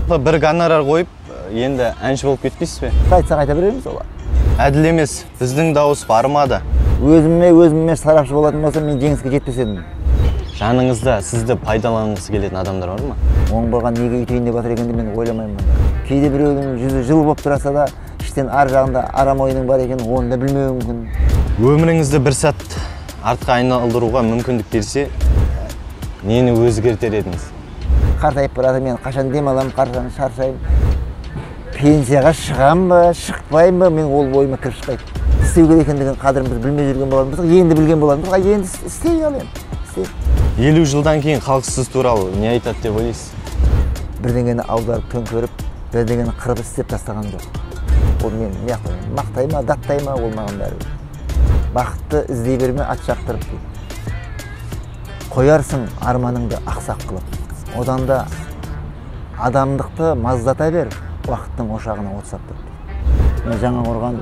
Бір гонорар қойып, енді әнші болып кетпейсіз бе? Қайтса қайта береміз олар. Әділ емес, біздің дауыс бармады. Өзіме сарапшы болатын болсам, мен жеңіске жетпес едім. Жаныңызда сізді пайдаланғысы келетін адамдар бар ма? Оңбаған неге үйтейін деп жатыр екен деп мен ойламаймын. Кейде біреудің жүзі жыл болып тұрса да, іштен ар жағында арам ойының бар екенін оны да білмеуі мүмкін. Өміріңізді бір сәт артқа айналдыруға мүмкіндік берсе, нені өзгертер едіңіз? Қартайып барады, мен қашан демаламын, қашан шаршаймын. Пенсияға шығам ба, шықпаймын ба, мен ол ойыма кіріп шықпайды. Істеу керек екендігін қадірін біз білмей жүрген болатын болсақ, енді білген болатын болсақ, енді істей ал енді. 50 жылдан кейін халық сіз туралы не айтады деп ойлайсыз? Бірдеңені аударып, төңкеріп, бірдеңені қырып істеп тастаған жоқ. Ол мен мақтай ма, даттай ма, ол маған бәрібір. Бақытты іздей берме, ат шаптырып дейді. Қоярсың арманыңды ақсақ қылып. Одан да адамдықты маздата бер, уақыттың ошағына от сап тұр. Мен Жаңақорған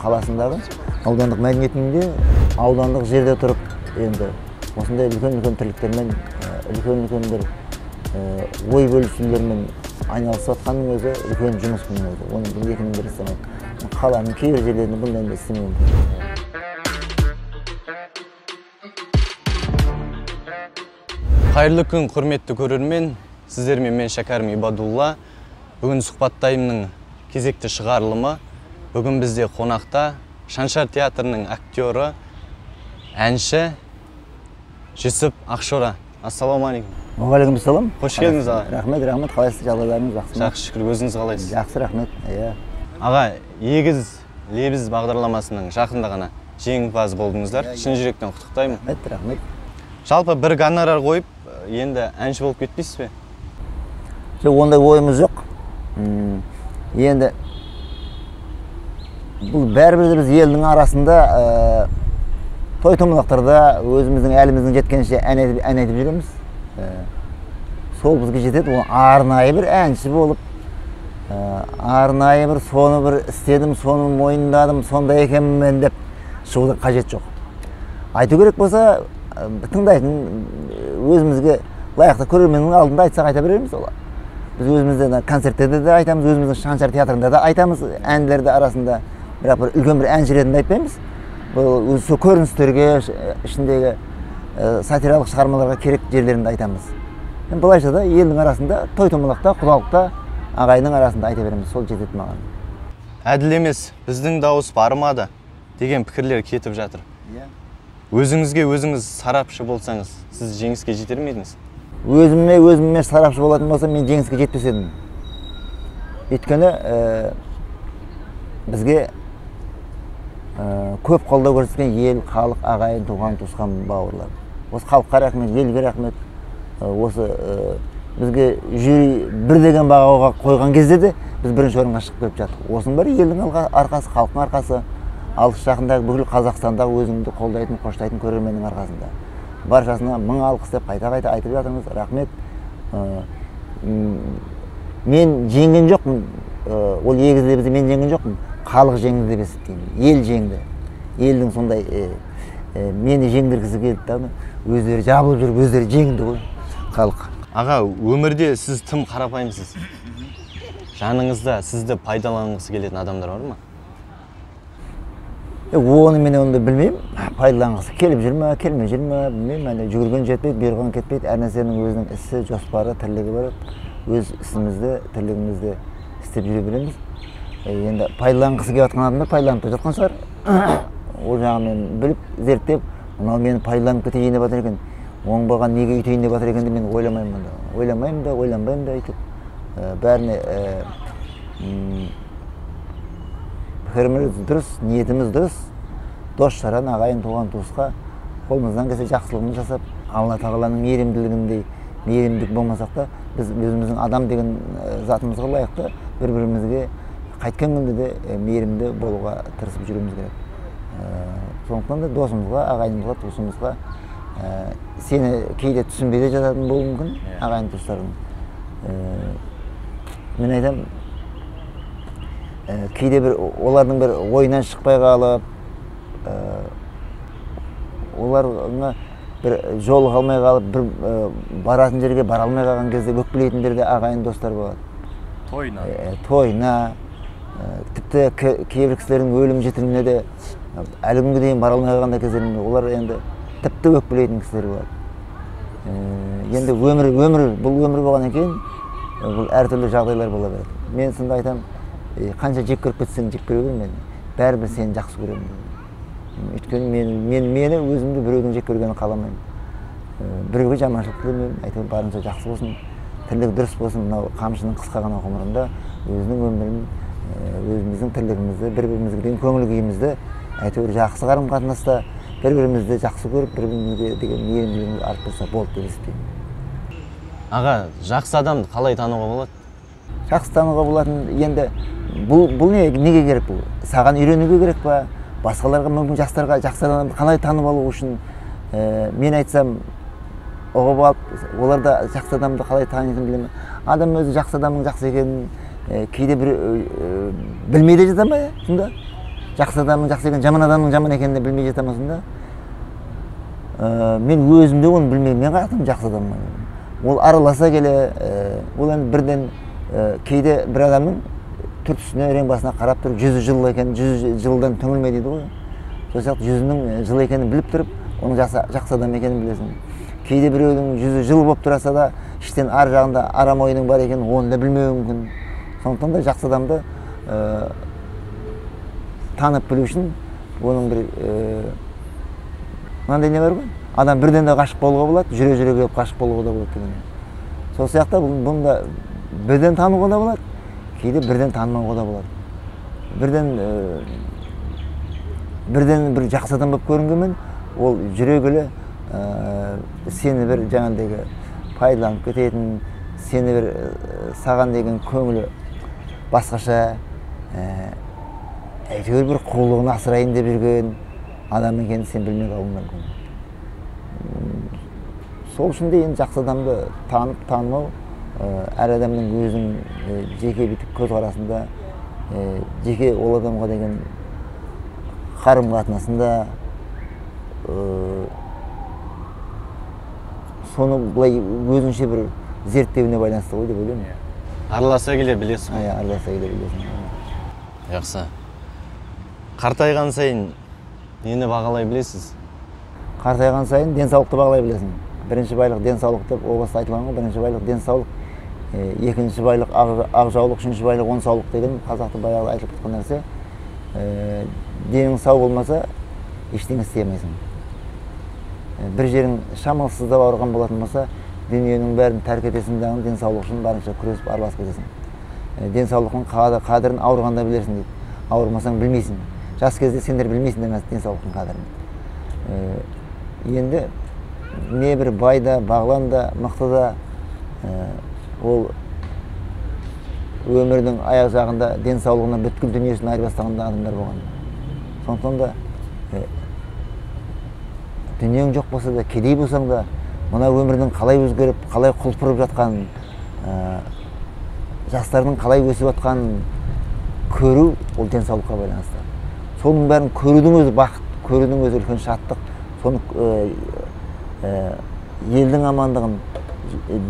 қаласындағы аудандық мәдениет үйінде, аудандық жерде тұрып, енді осындай үлкен-үлкен тірліктермен, үлкен-үлкен бір ой бөлісулермен айналысып жатқанның өзі үлкен жұмыс бұның өзі. Оны бұл екінің бірі істемейді. Қаланың кейбір жерлерінде бұндай да істемеуі мүмкін. Қайырлы күн, құрметті көрермен. Сіздермен мен Шәкәрім Ибадулла. Бүгін сұхбаттайымның кезекті шығарылымы. Бүгін бізде қонақта Шаншар театрының актері, әнші Жүсіп Ақшора. Ассалаумағалейкум. Уағалейкумассалам. Қош келдіңіз, аға. Рахмет, рахмет. Қалайсыз, жағдайларыңыз жақсы ма? Жақсы, шүкір. Өзіңіз қалайсыз? Жақсы, рахмет. Иә. Аға, Егіз лебіз бағдарламасының жақында ғана жеңімпаз болдыңыздар. Шын жүректен құттықтаймын. Рахмет, рахмет. Жалпы бір гонорар қойып, енді әнші болып кетпейсіз бе? Жоқ, ондай ойымыз жоқ. Енді бұл бәрібір біз елдің арасында той томалақтарда өзіміздің әліміздің жеткенше ән айтып жүреміз. Сол бізге жетеді. Ол арнайы бір әнші болып, арнайы бір соны бір істедім, соны мойындадым, сондай екенмін деп шығудың қажеті жоқ. Айту керек болса, тыңдайтын өзімізге лайықты көрерменнің алдында айтсақ айта береміз олар. Біз өзімізде концерттерде де айтамыз, өзіміздің Шаншар театрында да айтамыз, әндерді арасында, бірақ бір үлкен бір әнші ретінде айтпаймыз. Бұл сол көріністерге, ішіндегі сатиралық шығармаларға керек жерлерінде айтамыз. Енді былайша да елдің арасында, той томалақта, құдалықта, ағайынның арасында айта береміз, сол жетеді маған. Әділ емес, біздің дауыс бармады деген пікірлер кетіп жатыр. Өзіңізге өзіңіз сарапшы болсаңыз, сіз жеңіске жетер ме едіңіз? Өзіме сарапшы болатын болсам, мен жеңіске жетпес едім. Өйткені бізге көп қолдау көрсеткен ел, халық, ағайын, туған, туысқан, бауырлар. Осы халыққа рахмет, елге рахмет. Осы бізге жюри бір деген бағаға қойған кезде де біз бірінші орынға шығып келіп жаттық. Осының бәрі елдің арқасы, халықтың арқасы. Алыс жақындағы бүкіл Қазақстандағы өзіңді қолдайтын, қоштайтын көрерменнің арқасында. Баршасына мың алғыс деп қайта-қайта айтып жатырмыз. Рахмет. Мен жеңген жоқпын. Ол егіз лебізді мен жеңген жоқпын. Халық жеңді деп есептеймін. Ел жеңді. Елдің сондай мені жеңдіргісі келді да, өздері жабылып жүріп, өздері жеңді ғой халық. Аға, өмірде сіз тым қарапайымсыз. Жаныңызда сізді пайдаланғысы келетін адамдар бар ма? Оны мен онды білмеймін. Пайдаланғысы келіп жүр ме, келмей жүр ме, білмеймін. Әне жүгірген жетпейді, бұйырған кетпейді. Әр нәрсенің өзінің ісі, жоспары, тірлігі бар. Өз ісімізді, тірлігімізді істеп жүре береміз. Енді пайдаланғысы келіп жатқан адамдар пайдаланып та жатқан шығар. Ол жағын мен біліп, зерттеп, мынау мені пайдаланып кетейін деп жатыр екен, оңбаған неге үйтейін деп жатыр екен деп мен ойламаймын да. Ойламаймын да, ойланбаймын да өйтіп. Бәріне пікіріміз дұрыс, ниетіміз дұрыс. Дос жаран, ағайын, туған туысқа қолымыздан келсе жақсылығын жасап, Алла тағаланың мейірімділігіндей мейірімдік болмасақ та, біз өзіміздің адам деген затымызға лайықты бір-бірімізге қайткен күнде де мейірімді болуға тырысып жүруіміз керек. Сондықтан да досымызға, ағайынымызға, туысымызға сені кейде түсінбей де жататын болуы мүмкін, ағайын туыстарың. Мен айтамын, кейде бір олардың бір ойынан шықпай қалып, оларға бір жол қалмай қалып, бір баратын жерге бара алмай қалған кезде өкпелейтіндер де ағайын достар болады. Тойына. Тойына, тіпті кейбір кісілердің өлім жітіміне де әлі күнге дейін бара алмай қалған да кездерінде, олар енді тіпті өкпелейтін кісілер болады. Енді өмір, бұл өмір болғаннан кейін бұл әртүрлі жағдайлар бола береді. Мен сонда айтамын, қанша жек көріп кетсең жек көре бер мені, бәрібір сені жақсы көремін. Өйткені мені өзімді біреудің жек көргенін қаламаймын. Біреуге жаманшылық тілемеймін, әйтеуір барынша жақсы болсын, тірлігі дұрыс болсын. Мынау қамшының қысқа ғана ғұмырында өзінің өмірін, өзіміздің тірлігімізді, бір-бірімізге деген көңіл күйімізді әйтеуір жақсы қарым-қатынаста бір-бірімізді жақсы көріп, бір-бірімізге деген мейірімділігіміз арттырса болды деп есептеймін. Аға, жақсы адамды қалай тануға болады? Жақсы тануға болатын енді бұл неге керек бұл? Саған үйренуге керек па? Басқаларға, мүмкін жастарға жақсы адамды қалай танып алу үшін, мен айтсам ұғып алып, олар да жақсы адамды қалай танитынын білемін. Адам өзі жақсы адамның жақсы екенін кейде бір білмей де жата ма, сонда? Жақсы адамның жақсы екенін, жаман адамның жаман екенін де білмей жата ма сонда? Мен өзім де оны білмеймін, мен қаяқтан жақсы адаммын. Ол араласа келе, ол енді бірден кейде бір адамның түр түсіне, рең басына қарап тұрып, жүзі жылы екен, жүзі жылдан түңілме дейді ғой. Сол сияқты жүзінің жылы екенін біліп тұрып, оның жақсы адам екенін білесің. Кейде біреудің жүзі жылы болып тұрса да, іштен ар жағында арам ойының бар екенін оны да білмеуі мүмкін. Сондықтан да жақсы адамды танып білу үшін оның бір мынандай не бар ғой, адам бірден де ғашық болуға болады, жүре-жүре келіп ғашық болуға да болады деген. Сол сияқты бұны да бірден тануға да болады, кейде бірден танымауға да болады. Бірден бір жақсы адам болып көрінгенмен, ол жүре келе сені бір жаңағыдегі пайдаланып кететін, сені бір саған деген көңілі басқаша, әйтеуір бір қулығын асырайын деп жүрген адам екенін сен білмей қалуың мүмкін. Сол үшін де енді жақсы адамды танып, танымау әр адамның өзінің жеке бүйтіп көзқарасында, жеке ол адамға деген қарым-қатынасында, соны былай өзінше бір зерттеуіне байланысты ғой деп ойлаймын. Араласа келе білесің ғой. Иә, араласа келе білесің. Жақсы. Қартайған сайын нені бағалай білесіз? Қартайған сайын денсаулықты бағалай білесің. Бірінші байлық денсаулық деп о баста айтылған ғой. Бірінші байлық денсаулық, екінші байлық ақ жаулық, үшінші байлық он саулық деген қазақта баяғыда айтылып кеткен нәрсе. Денің сау болмаса ештеңе істей алмайсың. Бір жерің шамалсыздап ауырған болатын болса, дүниенің бәрін тәрк етесің дағы денсаулық үшін барынша күресіп араласып кетесің. Денсаулықтың қадірін ауырғанда білерсің дейді. Ауырмасаң білмейсің. Жас кезде сендер білмейсіңдер ме денсаулықтың қадірін. Енді не бір бай да, бағлан да, мықты да, ол өмірдің аяқ жағында денсаулығына бүткіл дүниесін айырбастаған да адамдар болған. Сондықтан да дүниең жоқ болса да, кедей болсаң да, мына өмірдің қалай өзгеріп, қалай құлпырып жатқанын, жастардың қалай өсіп жатқанын көру ол денсаулыққа байланысты. Соның бәрін көрудің өзі бақыт, көрудің өзі үлкен шаттық. Соны елдің амандығын,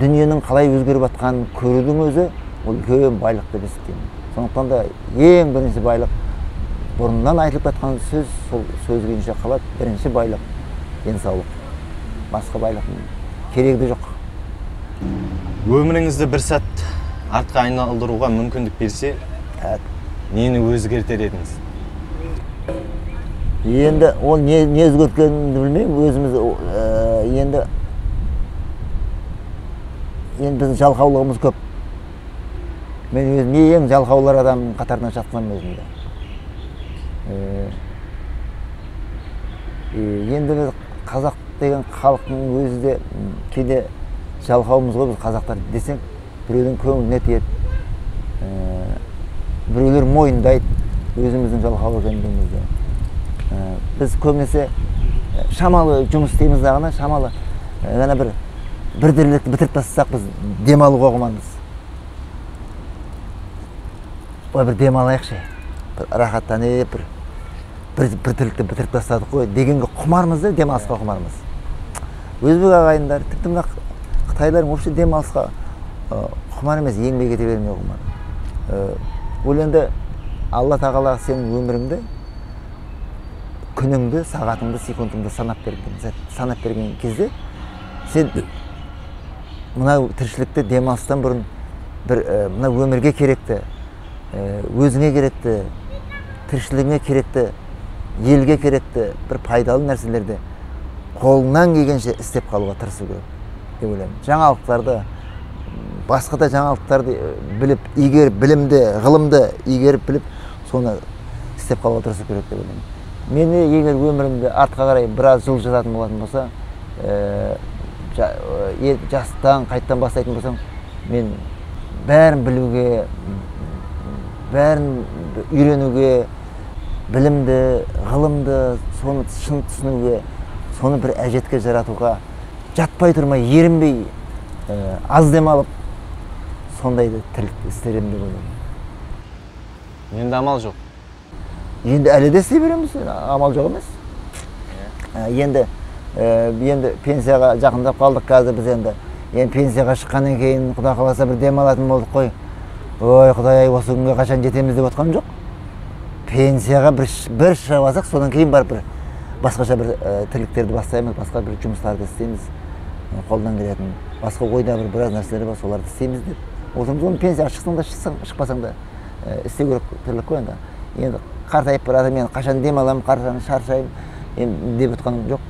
дүниенің қалай өзгеріп жатқанын көрудің өзі ол үлкен байлық деп есептеймін. Сондықтан да ең бірінші байлық, бұрыннан айтылып жатқан сөз, сол сөз күйінше қалады. Бірінші байлық денсаулық. Басқа байлықтың керегі де жоқ. Өміріңізді бір сәт артқа айналдыруға мүмкіндік берсе, нені өзгертер едіңіз? Енді ол не өзгерткенімді білмеймін, өзіміз енді біздің жалқаулығымыз көп. Мен өзім ең жалқаулар адамның қатарына жатқанмын өзімді. Енді біз қазақ деген халықтың өзі де кейде жалқаумыз ғой біз қазақтар десең, біреудің көңіліне тиеді, біреулер мойындайды өзіміздің жалқау екендігімізді. Біз көбінесе шамалы жұмыс істейміз дағыны, шамалы ғана бір тірлікті бітіріп тастасақ, біз демалуға құмармыз. Ой, бір демалайықшы, бір рахаттанып, бір тірлікті бітіріп тастадық қой дегенге құмармыз да, демалысқа құмармыз. Өзбек ағайындар, тіпті мына қытайлар вообще демалысқа құмар емес, еңбек ете бермей құмар. Ол енді Алла тағала сенің өміріңді, күніңді, сағатыңды, секундыңды санап берген, санап берген кезде сен мына тіршілікті демалыстан бұрын бір мына өмірге керекті, өзіңе керекті, тіршілігіңе керекті, елге керекті бір пайдалы нәрселерді қолыңнан келгенше істеп қалуға тырысу керек деп ойлаймын. Жаңалықтарды, басқа да жаңалықтарды біліп, игеріп, білімді, ғылымды игеріп біліп, соны істеп қалуға тырысу керек деп ойлаймын. Мен егер өмірімді артқа қарай біраз жыл жазатын болатын болса, жастан қайттан бастайтын болсам, мен бәрін білуге, бәрін үйренуге, білімді, ғылымды, соны шын түсінуге, соны бір әжетке жаратуға, жатпай тұрмай, ерінбей, аз демалып, сондайды тірлік істер едім деп ойлаймын. Енді амал жоқ. Енді әлі де істей береміз, амал жоқ емес. Енді пенсияға жақындап қалдық қазір біз енді. Енді пенсияға шыққаннан кейін Құдай қаласа бір демалатын болдық қой. Ой, Құдай-ай, осы күнге қашан жетеміз деп отқан жоқ. Пенсияға бір шығып алсақ, содан кейін барып бір басқаша бір тірліктерді бастаймыз, басқа бір жұмыстарды істейміз, қолдан келетін. Басқа ойда бір біраз нәрселер бар, соларды істейміз деп. Отырмыз, оны пенсияға шықсаң да, шықпасаң да істеу керек тірлік қой енді. Енді қартайып барады, мен қашан демаламын, қашан шаршаймын енді деп отқаным жоқ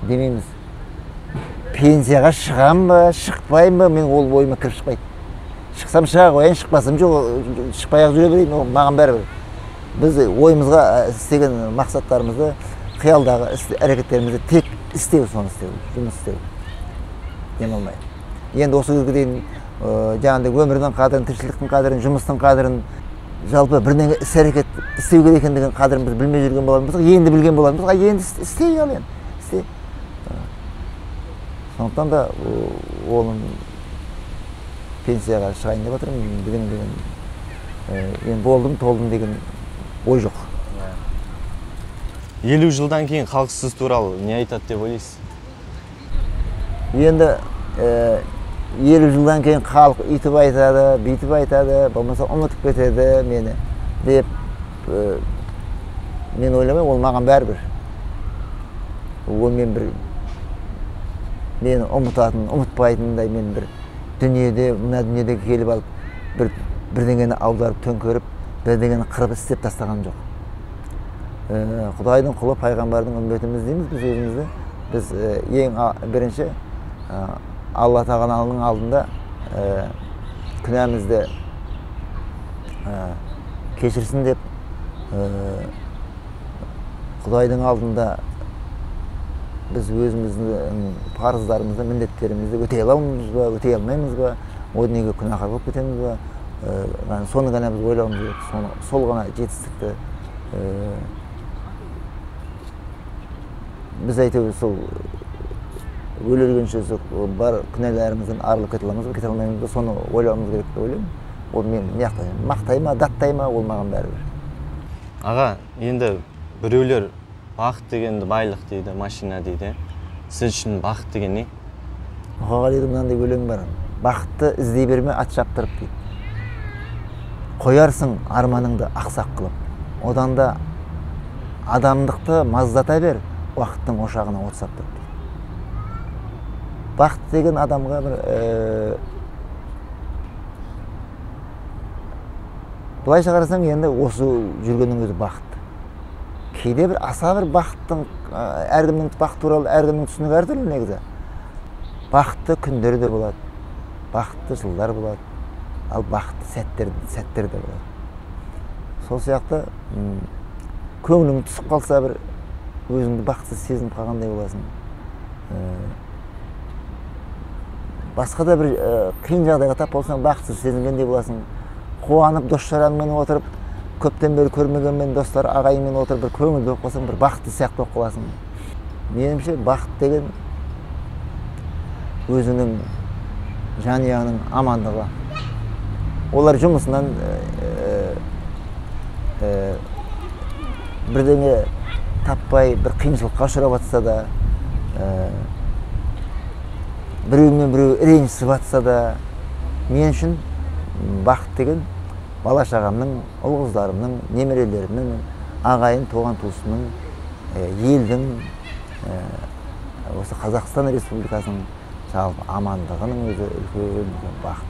демейміз. Пенсияға шығам ба, шықпаймын ба, мен ол ойыма кіріп шықпайды. Шықсам шыға қояйын, шықпасам жоқ, шықпай-ақ жүре берейін, ол маған бәрібір. Біз ойымызға істеген мақсаттарымызды, қиялдағы әрекеттерімізді тек істеу, соны істеу, жұмыс істеу. Демалмай. Енді осы күнге дейін жаңағыдай өмірдің қадірін, тіршіліктің қадірін, жұмыстың қадірін, жалпы бірдеңе іс әрекет істеу керек екендігін қадірін біз білмей жүрген болатын болсақ, енді білген болатын болсақ, енді істей ал енді, істе. Сондықтан да оның пенсияға шығайын деп жатырмын, деген енді болдым, толдым деген ой жоқ. 50 жылдан кейін халық сіз туралы не айтады деп ойлайсыз? Енді 50 жылдан кейін халық үйтіп айтады, бүйтіп айтады, болмаса ұмытып кетеді мені деп мен ойламаймын, ол маған бәрібір. Ол мен бір мені ұмытатын, ұмытпайтындай мен бір дүниеде, мына дүниеде келіп алып бір бірдеңені аударып, төңкеріп, бірдеңені қырып істеп тастаған жоқ. Құдайдың құлы, пайғамбардың үмбетіміз дейміз біз өзімізді. Біз ең бірінші Алла тағаланың алдында күнәмізді кешірсін деп, Құдайдың алдында біз өзіміздің парыздарымызды, міндеттерімізді өтей аламыз ба, өтей алмаймыз ба, о дүниеге күнәһар болып кетеміз ба, соны ғана біз ойлауымыз керек, сол ғана жетістікті біз әйтеуір сол өле-өлгенше бар күнәларымыздан арылып кете аламыз ба, кете алмаймыз ба, соны ойлауымыз керек деп ойлаймын. Ол мен мақтай ма, даттай ма, ол маған бәрібір. Аға, енді біреулер бақыт дегенді байлық дейді, машина дейді. Сіз үшін бақыт деген не? Мұқағалидың мынандай өлеңі бар. Бақытты іздей берме ат шаптырып дейді. Қоярсың арманыңды ақсақ қылып. Одан да адамдықты маздата бер, уақыттың ошағына от саптырып дейді. Бақыт деген адамға бір былайша қарасаң, енді осы жүргеннің өзі бақыт. Кейде бір аса бір бақыттың, әркімнің бақыт туралы әркімнің түсінігі әртүрлі негізі. Бақытты күндер де болады, бақытты жылдар болады, ал бақытты сәттер де болады. Сол сияқты көңілің түсіп қалса бір өзіңді бақытсыз сезініп қалғандай боласың. Басқа да бір қиын жағдайға тап болсаң, бақытсыз сезінгендей боласың. Қуанып дос-жаранмен отырып, көптен бері көрмегенмен достар, ағайынмен отырып бір көңілді болып қалсаң, бір бақытты сияқты болып қаласың. Меніңше бақыт деген өзінің жанұяның амандығы. Олар жұмысынан бірдеңе таппай, бір қиыншылыққа ұшырап жатса да, біреумен біреу ренжісіп жатса да, мен үшін бақыт деген Бала шағамның, ұл қыздарымның, немерелерімнің, ағайын туған туысымның, елдің, осы Қазақстан Республикасының жалпы амандығының өзі үлкен үлкен бақыт.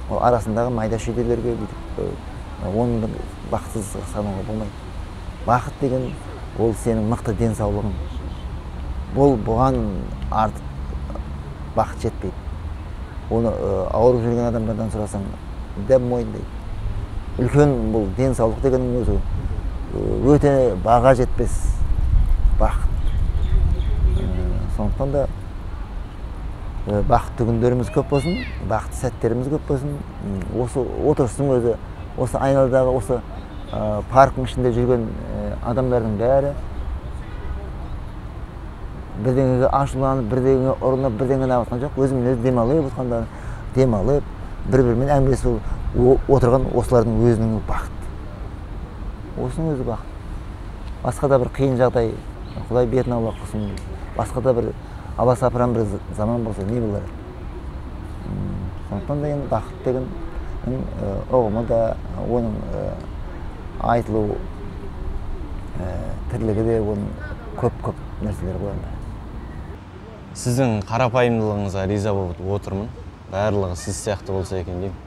Ол арасындағы майда шүйделерге бүйтіп оны бақытсыз санауға болмайды. Бақыт деген ол сенің мықты денсаулығың. Бұл бұған артық бақыт жетпейді. Оны ауырып жүрген адамдардан сұрасаң, дәм мойындайды. Үлкен бұл денсаулық дегеннің өзі өте баға жетпес бақыт. Сондықтан да бақытты күндеріміз көп болсын, бақытты сәттеріміз көп болсын. Осы отырыстың өзі, осы айналадағы, осы парктің ішінде жүрген адамдардың бәрі бірдеңеге ашуланып, бірдеңеге ұрынып, бірдеңеге неғып жоқ, өзімен өзі демалып отқанда, демалып, бір-бірімен әңгімелесіп отырған осылардың өзінің бақыт. Осының өзі бақыт. Басқа да бір қиын жағдай, Құдай бетін аулақ қылсын, басқа да бір аласапыран бір заман болса не болар еді. Сондықтан да енді бақыт деген ұғымы да, оның айтылу тірлігі де, оның көп-көп нәрселер ғой енді. Сіздің қарапайымдылығыңызға риза болып отырмын. Барлығы сіз сияқты болса екен деймін.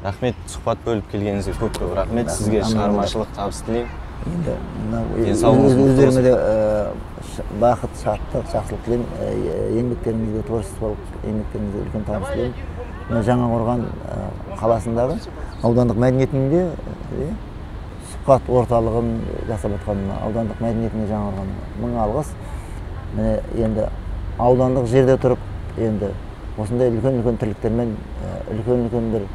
Рахмет, сұхбат бөліп келгеніңізге көп-көп рахмет. Сізге шығармашылық табыс тілеймін. Енді өздеріңе де бақыт, шаттық, жақсылық тілеймін. Еңбектеріңізге, творчестволық еңбектеріңізге үлкен табыс тілеймін. Мына Жаңақорған қаласындағы аудандық мәдениет үйінде сұхбат орталығын жасап жатқан аудандық мәдениет үйіне Жаңақорған мың алғыс. Міне енді аудандық жерде тұрып, енді осындай үлкен-үлкен тірліктермен, үлкен-үлкен бір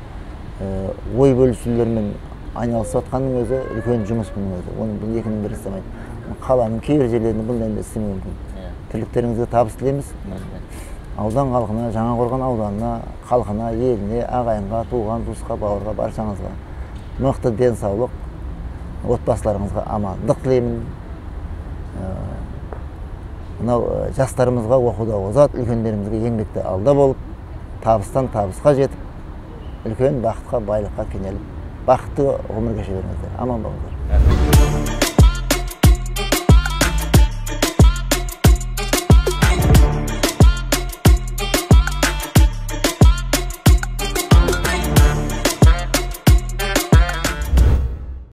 ой бөлісулермен айналысып жатқанның өзі үлкен жұмыс бұның өзі. Оны бұл екінің бірі істемейді. Қаланың кейбір жерлерінде бұндай енді істемеуі мүмкін. Тірліктеріңізге табыс тілейміз. Аудан халқына, Жаңақорған ауданына, халқына, еліне, ағайынға, туған, туысқа, бауырға, баршаңызға мықты денсаулық, отбасыларыңызға амандық тілеймін. Мынау жастарымызға оқуда озат, үлкендерімізге еңбекте алда болып, табыстан табысқа жетіп, үлкен бақытқа, байлыққа кенеліп, бақытты ғұмыр кеше беріңіздер. Аман болыңыздар.